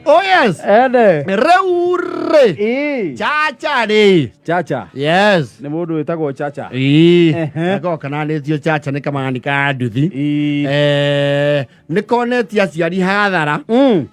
Oh yes. Ene. Rĩu rĩ. Ĩĩ. Chacha rĩ. Chacha. Yes. Nĩ mũndũ wĩtagwo Chacha. Ĩĩ. Ehe. Gakoragwo kananĩtio Chacha nĩ kamani ka nduthi. Ĩĩ. Eh, nĩ konetie aciari hathara.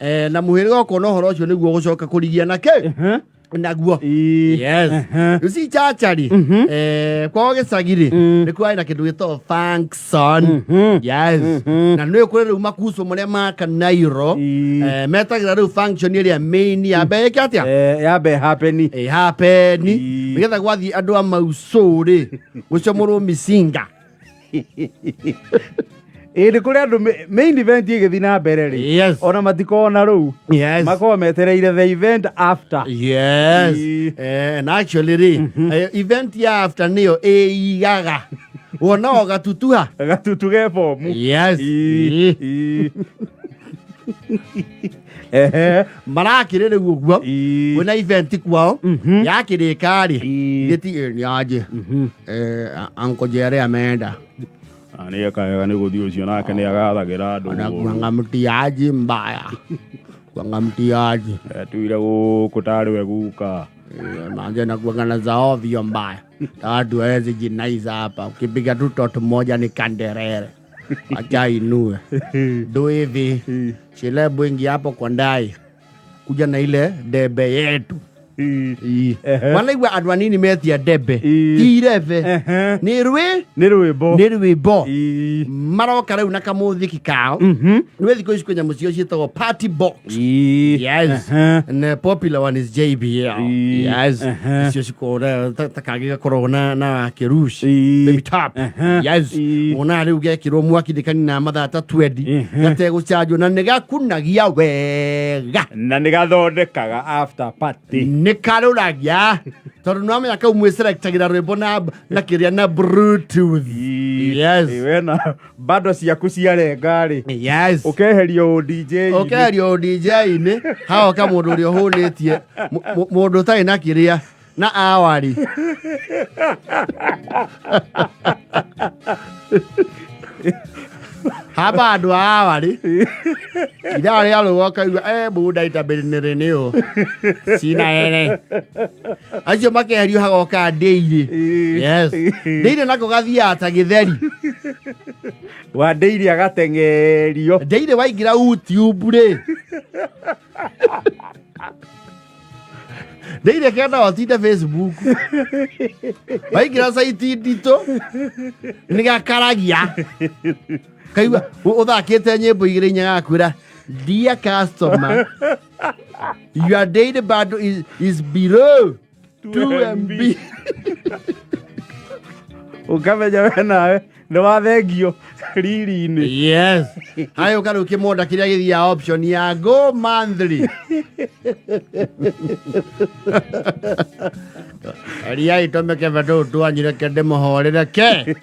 Eh, na mũhĩrĩga ũkona ũhoro ũcio nĩguo gũcoka kũrigia na kĩ Ehe. naguo. Ĩĩ. Yes. Ehe. You see Chacha rĩ. Eh, kwao gĩcagi rĩ. Nĩ kwarĩ na kĩndũ gĩtagwo function. Yes. Na nĩ kũrĩ rĩu makucũ marĩa ma Kanairo. Ĩĩ. Eh, metagĩra rĩu function ĩrĩa main ya mbere ĩke atĩa? Eh, yambe happen. Ĩ happen. Ĩĩ. Nĩgetha gwathiĩ andũ a maucũ rĩ gũcomorwo mĩcinga. Ĩĩ nĩ kũrĩ andũ main event ĩgĩthiĩ na mbere rĩ. Yes. Ona matikoragwo na rũu. Yes. Makoragwo metereire the event after. Yes. Ĩĩ. Eh, and actually rĩ event ya after nĩyo ĩigaga wona o gatutuha. Gatutu ge bomu. Yes. Ĩĩ. Ĩĩ. Ĩĩ. Ehe. Marakĩrĩ rĩu ũguo Ĩĩ. kwĩna event kwao yakĩrĩka rĩ Ĩĩ. gĩti nĩ anjĩ Uncle Jerry ameenda. Nĩ eka wega nĩ gũthiĩ ũcio nake nĩ agathagĩra andũ. Anakuanga mtiaji mbaya, kuanga mtiaji. Etuire gũkũ tarĩ we guka. Manje nakuanga na za ovyo mbaya, watu hawezi jinaiza hapa, ukipiga tu toto moja ni kanderere, acha inue do hivi shilebu ingi hapo kwa ndai kuja na ile debe yetu. Ii. Ehe. Wanaigua andũ anini metia debe Ii. ti irebe Ehe. nĩ rwĩ Nĩ rwĩmbo. nĩ rwĩmbo. Ĩĩ. Maroka rĩu na kamũthiki kao. Nĩ thikũ ici kwĩ nyamũ cio ciĩtagwo party box. Ĩĩ. Yes. Ehe. And the popular one is JBL. Ii. Yes. Ehe. Icio cikoragwo ta kangĩ gakoragwo na kĩruci. Ii. Baby top. Ehe. Yes. Ii. Wona rĩu gekĩrwo mwaki nĩ kanina mathaa ta 20 Ehe. gategũcanjwo na nĩ gakunagia wega. Na nĩ gathondekaga after party. Nĩ karũragia tondũ nĩwamenya kau mwĩselectagĩra rwĩmbo na kĩrĩa na Bluetooth. Ĩĩ. Yes. Ĩĩ, wena bando ciaku ciarenga rĩ. Yes. Ũkeherio ũ DJ. Ũkeherio DJ-inĩ hagoka mũndũ ũrĩa ũhũnĩtie mũndũ ũtarĩ na kĩrĩa na awari. Haba andũ a awari ithaa rĩa rũa ũkaigua bunda itabĩrĩnĩrĩnĩũ cina ene acio makeherio hagoka ndĩirĩ. Yes. Ndĩirĩ nako gathiaga ta gĩtheri. Wa ndĩirĩ agateng'erio. Ndĩirĩ waingĩra YouTube rĩ ndĩirĩ kenda watinde Facebook waingĩra saiti nditũ nĩ gakaragia kaigua ũthakĩte nyĩmbo igĩrĩ inya gakwĩra dear customer, your daily bundle is below 2 MB. Ũkamenya we nawe nĩ wathengio riri-inĩ. Yes. Haya ũkarĩ ũkĩmonda kĩrĩa gĩthiaga option ya go monthly. Ria itũmĩke betũ twanyire ke ndĩmũhũrĩre ke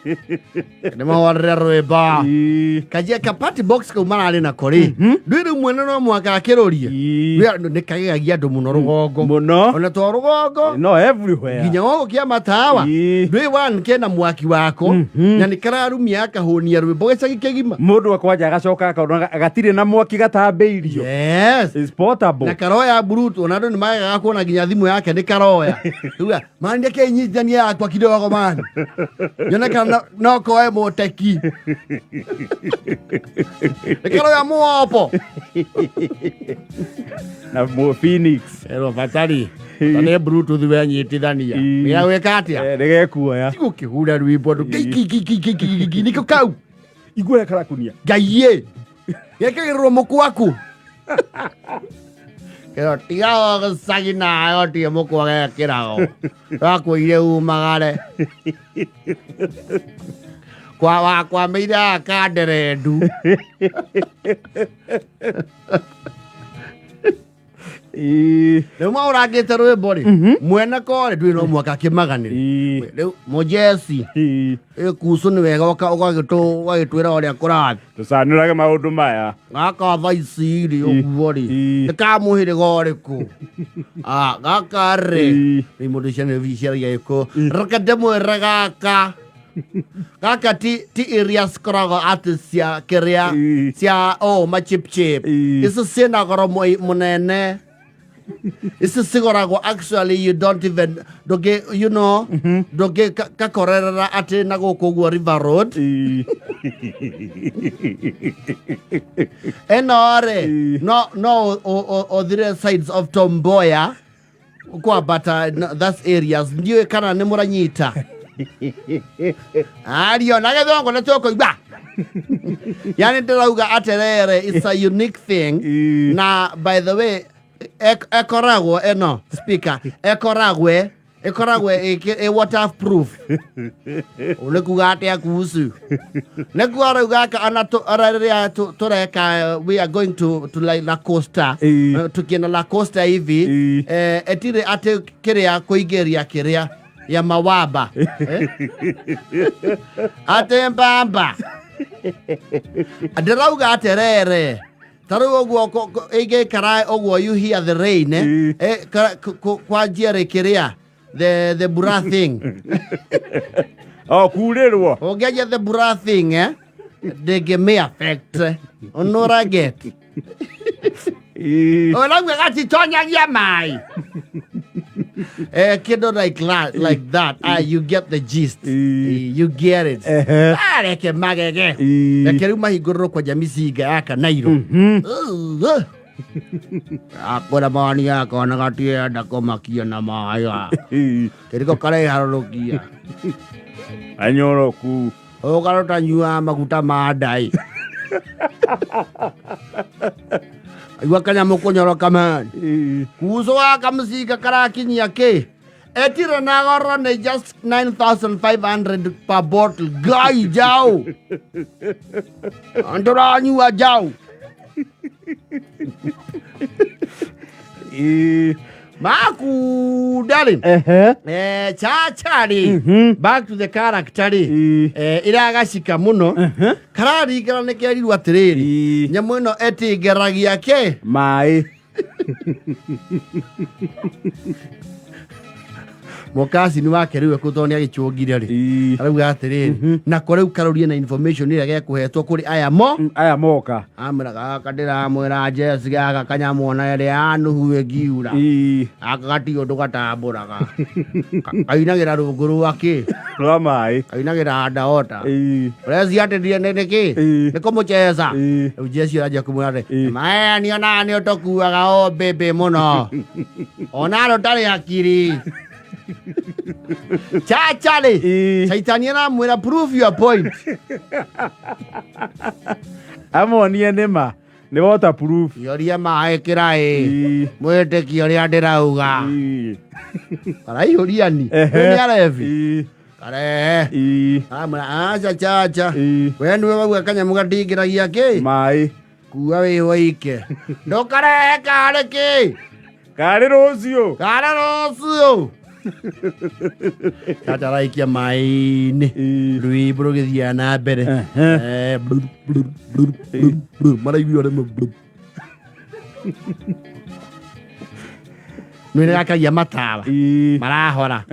ndĩmũhũrĩre rwĩmbo. Ĩĩ. Kajia ka party box kau mararĩ nako rĩ ndwĩ rĩu mwene no mwaka akĩrũrie. Ĩĩ. Wĩ andũ nĩ kagegagia andũ mũno rũgongo Mũno. ona to rũgongo No everywhere. nginya gũkũ kĩa matawa. Ĩĩ. Ndwĩ one kena mwaki wako na nĩ kararumia akahũnia rwĩmbo gĩcagi kĩgima. Mũndũ akwanja agacoka akona gatirĩ na mwaki gatambĩirio. Yes. It's portable. Na karoya bluetooth ona andũ nĩ magegaga kuona nginya thimũ yake nĩ karoya. Uga mani ndeke inyitithanie yakwa kidogo mani nyone kana no koe mũteki nĩ karoya muopo. Na mo Phoenix. Ero batari nĩ bluetooth wenyitithania. Ĩĩ. Nĩ gwĩka atĩa? Eh, nĩ gekuoya. Gũkĩhura rwĩmbo andũ kikikikikikiki nĩkĩo kau. Igua karakunia. Ngai gekagĩrĩrwo mũkwaku kĩro tiga gũcagi nayo tie mũkwa gekĩragwo wakwĩire umagare kwa wakwamĩire akanderendu. Ĩĩ. Rĩu maũrangĩte rwĩmbo rĩ mwene korĩ ndwĩ no mwaka akĩmaganĩre. Ĩĩ. Rĩu mũjeci Ĩĩ. ĩkucũ nĩ wega ũgagĩtwĩra ũrĩa kũrathiĩ. Tũcanũrage maũndũ maya. Gaka thaa ici rĩ ũguo rĩ Ĩĩ. nĩ ka mũhĩrĩga ũrĩkũ? Ah, gaka rĩ Ĩĩ. rĩ mũndũ ciana ciaragia gĩkũyũ reke ndĩmwĩre gaka Gaka ti iria cikoragwo atĩ cia kĩrĩa cia oh machipchip. Ici ciĩna goro mũnene. Ici cigoragwo actually you don't even ndũngĩ you know ndũngĩ kakorerera atĩ na gũkũ ũguo River Road. Ĩno rĩ no ũthire sides of Tom Mboya kwambata no, that's areas ndiũĩ kana nĩ mũranyita ario na gĩthũngũ nĩ tũkũigua yani ndĩrauga atĩrĩrĩ it's a unique thing. Na by the way ekoragwo ĩno speaker ĩkoragwo ĩ waterproof. Nĩ kuga atĩa kuhusu nĩ kuga rĩu gaka ona ona rĩrĩa tũreka we are going to like La Costa. Tukienda La Costa hivi ĩtirĩ atĩ kĩrĩa kũingĩria kĩrĩa ya mawaba, eh? Atĩ mbamba ndĩrauga atĩrĩrĩ ta rĩu ũguo ĩngĩikara ũguo you hear the rain, eh? Kwanjia rĩ kĩrĩa the bura thing. O kurĩrwo. Ũngĩanjia the bura thing, eh? Ndĩngĩmĩ affect ũnũra get. Ũrauga gatitonyagia maĩ, kĩndũ like that, like that. Ah, you get the gist. You get it. Ah, reke magege. Reke rĩu mahingũrĩrwo kwanja mĩcinga ya kanairo akũra mawani yakwa na gatienda kũmakia na maĩ kĩriko kareharũrũkia. Anyoroku. Ũkarũtanyua maguta ma ndai aigua kanyamũ kũnyoroka man. Kuzo wa kamũcinga karakinyia kĩ etire na goro nĩ just 9500 per bottle. Ngai jau ndũranyua jau. Maku darling. Chachari back to the character rĩ iragacika mũno kararingana nĩ kerirwo atĩrĩrĩ nyamũ ĩno ĩtingeragia kĩ maĩ. Mũkacini wake rĩu ekũtoo nĩ agĩcũngire rĩ arauga atĩrĩrĩ nako rĩu karorie na information ĩrĩa gekũhetwo kũrĩ aya mo. Aya moka. Amwĩra gaka ndĩramwĩra Jesi gaka kanyamũ ona ĩrĩa ya Nuhu ĩngiura gaka gati ũndũ gatambũraga kainagĩra rungu rwa kĩ rwa maĩ. Kainagĩra ndaota ũrecia atĩ nĩ nĩkĩ nĩ kũmũcheza. Rĩu Jesi aranjia kũmwĩra atĩ maya nionaga nĩ ũtũkuaga o mbĩmbĩ mũno ona rũtarĩ hakiri chacharĩ. Caitani aramwĩra prove your point. Amonie nĩma nĩ waterproof. Ioria maĩ kĩraĩ mwĩtĩkie ũrĩa ndĩrauga. Karaihũria ni. Nĩ arebi karehe. Aramwĩra aca chacha we nĩwe wauga kanyamũ gatingĩragia kĩ maĩ. Kua wĩ waike ndũkarehe karĩ kĩ karĩ rũciũ. Karĩ rũciũ chacha araikia maĩ-inĩ rwĩmbo rũgĩthiaga na mbere. Blub, blub, blub, blub, blub. Maraiguire rĩmwe blub. Nĩ gakagia matawa marahora.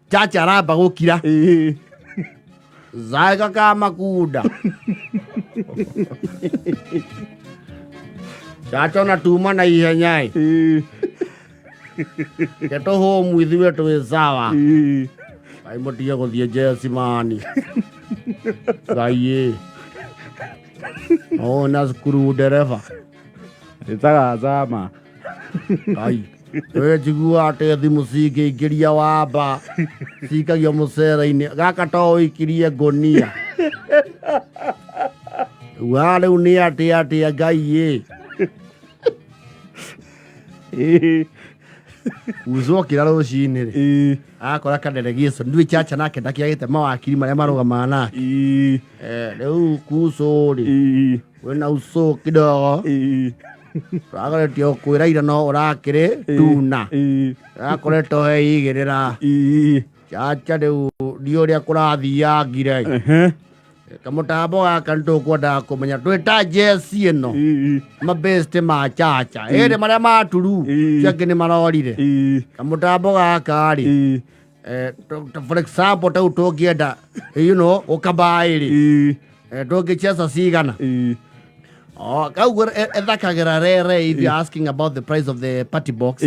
Chacha aramba gũkira zaika ka makunda chacha ona tuma na ihenya ĩ ke tũhũmu ithuĩ twĩ sawa. Ngai mũtige gũthiĩ jeci mani ngai ĩ ona cukuru ndereba. Ĩtaga zama. Ngai we njigua atĩ thimũ cingĩingĩria wamba cikagio mũcere-inĩ gaka to ũikirie ngũnia wa rĩu nĩ atĩ atĩa ngai ĩ ucokĩra rũcinĩ rĩ akora kadelegation ndui chacha nake ndakiagĩte mawakiri marĩa marũgamaga nake. Rĩu kucũ rĩ wĩna ucũ kidogo ũragoretio kwĩra ira no ũrakĩrĩ tuna ũrakoretwo he igĩrĩra chacha rĩu ndi ũrĩa kũrathiangire kamũtambo gaka nĩtũkwendaga kũmenya twĩta jeci ĩno mabesti ma chacha ĩrĩ marĩa maturu ciangĩ nĩ marorire kamũtambo gaka rĩ. For example tau tũngĩenda ũkabaĩrĩ tũngĩcheza cigana. Oh, kauguo ethakagĩra rere. If you're asking about the price of the party box,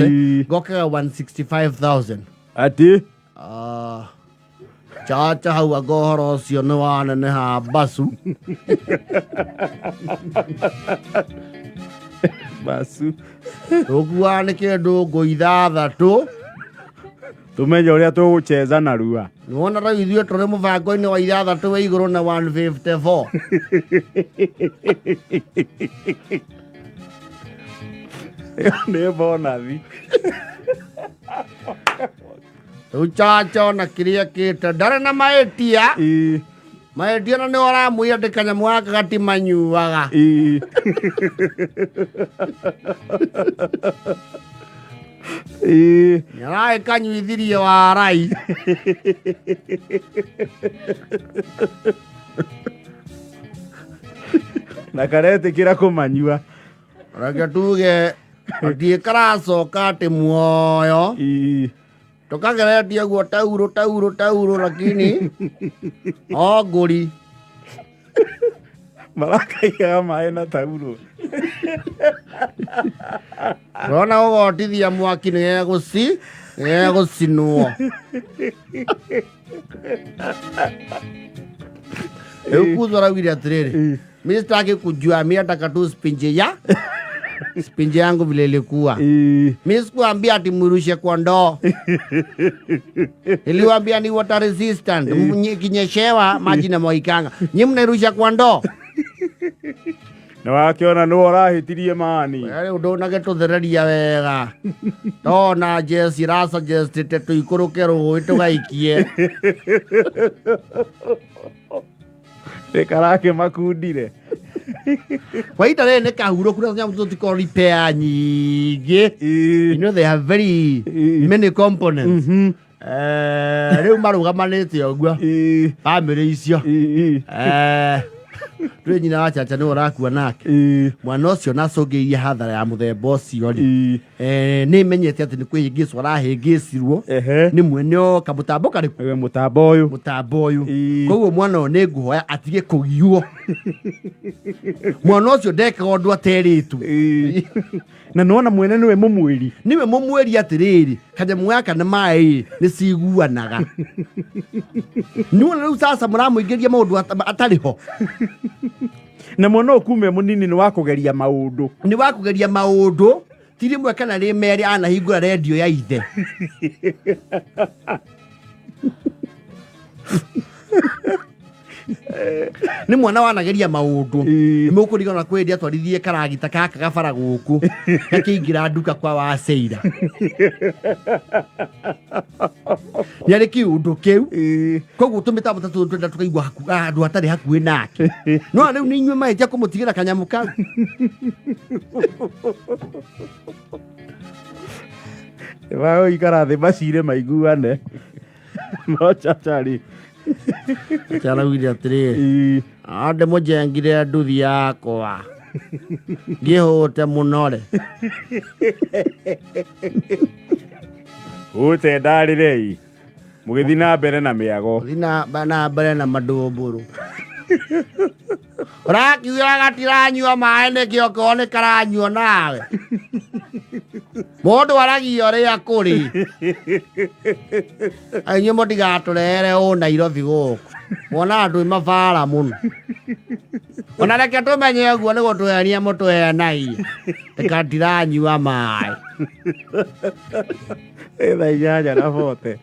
gokaga 165,000. Atĩ? Ah, chacha hau anga ũhoro ũcio nĩ waneneha basu. Basu. Tũkuaga nĩ kĩndũ ngũ 6. Tũmenye ũrĩa tũgũcheza narua. Nĩwona rĩu ithuĩ tũrĩ mũbango-inĩ wa 6 wa igũrũ na 154. Ĩyo nĩ bonathi. Rĩu chacha ona kĩrĩa kĩte ndarĩ na mahĩtia. Mahĩtia na nĩ ũramwĩra ndĩ kanyamũ gaka gatimanyuaga. Nĩaragĩkanyuithirie warai. Na karetĩkĩra kũmanyua. Reke tuge gatiĩ karacoka atĩ muoyo. Tũkageretie guo taurũ taurũ taurũ, lakini o ngũri. Marakaigaga maĩ na taurũ. Ũrona gũgotithia mwaki nĩgegũcinwo. Rĩu Kuzo araugire atĩrĩrĩ, mi sitaki kujua, mi nataka tu spinje yangu vile ilikuwa. Mi sikuambia ati mwirushe kwa ndoo, niliwaambia ni water resistant. Ikinyeshewa maji na mwaikanga, nyi mnairusha kwa ndoo. Na wakĩona nĩwe ũrahĩtirie mani. Rĩu ndũnagĩtũthereria wega tona jesi rasuggestĩte tũikũrũke rũĩ tũgaikie. Nĩ karakĩmakundire. Kwa ihinda rĩrĩ nĩ kahurũku na tũnyamũ tũtikorwo repair nyingĩ. They have very many components. Rĩu marũgamanĩte ũguo bamĩrĩ icio. Twĩ nyina wa chacha nĩwe ũrakua nake mwana ũcio nacũngĩrĩirie hathara ya mũthemba ũcio rĩ. Nĩ menyete atĩ nĩ kwĩhĩngĩcwo arahĩngĩcirwo nĩ mwene o kamũtambo karĩkũ. Ewe mũtambo ũyũ. Mũtambo ũyũ. Koguo mwana ũyũ nĩ ngũhoya atige kũgiwo. Mwana ũcio ndekaga ũndũ aterĩtwo. Na nĩwona mwene nĩwe mũmwĩri. Nĩwe mũmwĩri atĩrĩrĩ, kanyamũ gaka na maĩ nĩ ciguanaga. Nĩwona rĩu sasa mũramũingĩria maũndũ atarĩ ho. Na mwana ũyũ kuma e mũnini nĩ wa kũgeria maũndũ. Nĩ wa kũgeria maũndũ, ti rĩmwe kana rĩ merĩ anahingũra rendio ya ithe. Nĩ mwana wanageria maũndũ. Mũkũrigana kwĩndia atwarithirie karagita gaka gabara gũkũ gakĩingĩra nduka kwa waceira nĩ arĩ kĩũndũ kĩu. Koguo tũmĩtambo ta tũtũ twenda tũkaigua handũ hatarĩ hakuhĩ nake, no rĩu nĩ inyuĩ mahĩtia kũmũtigĩra kanyamũ kau. Magũikara thĩ macire maiguane, no chacha rĩ. Araugire atĩrĩrĩ, ndĩmũnjengire nduthi yakwa ngĩhũte mũno rĩ. Ũte ndarĩrei mũgĩthiĩ na mbere na mĩago. Thiĩ na mbere na mandũmbũrũ ũrakiuga gatiranyua maĩ nĩkĩ okorwo nĩ karanyua nawe mũndũ aragia ũrĩa kũrĩ. Inyuĩ mũtigatũrehere ũ Nairobi gũkũ mwonaga twĩ mabara mũno. Ona reke tũmenye ũguo nĩ gũtũhenia mũtũhenagia reka ndiranyua maĩ. Ĩ thaa 8:40.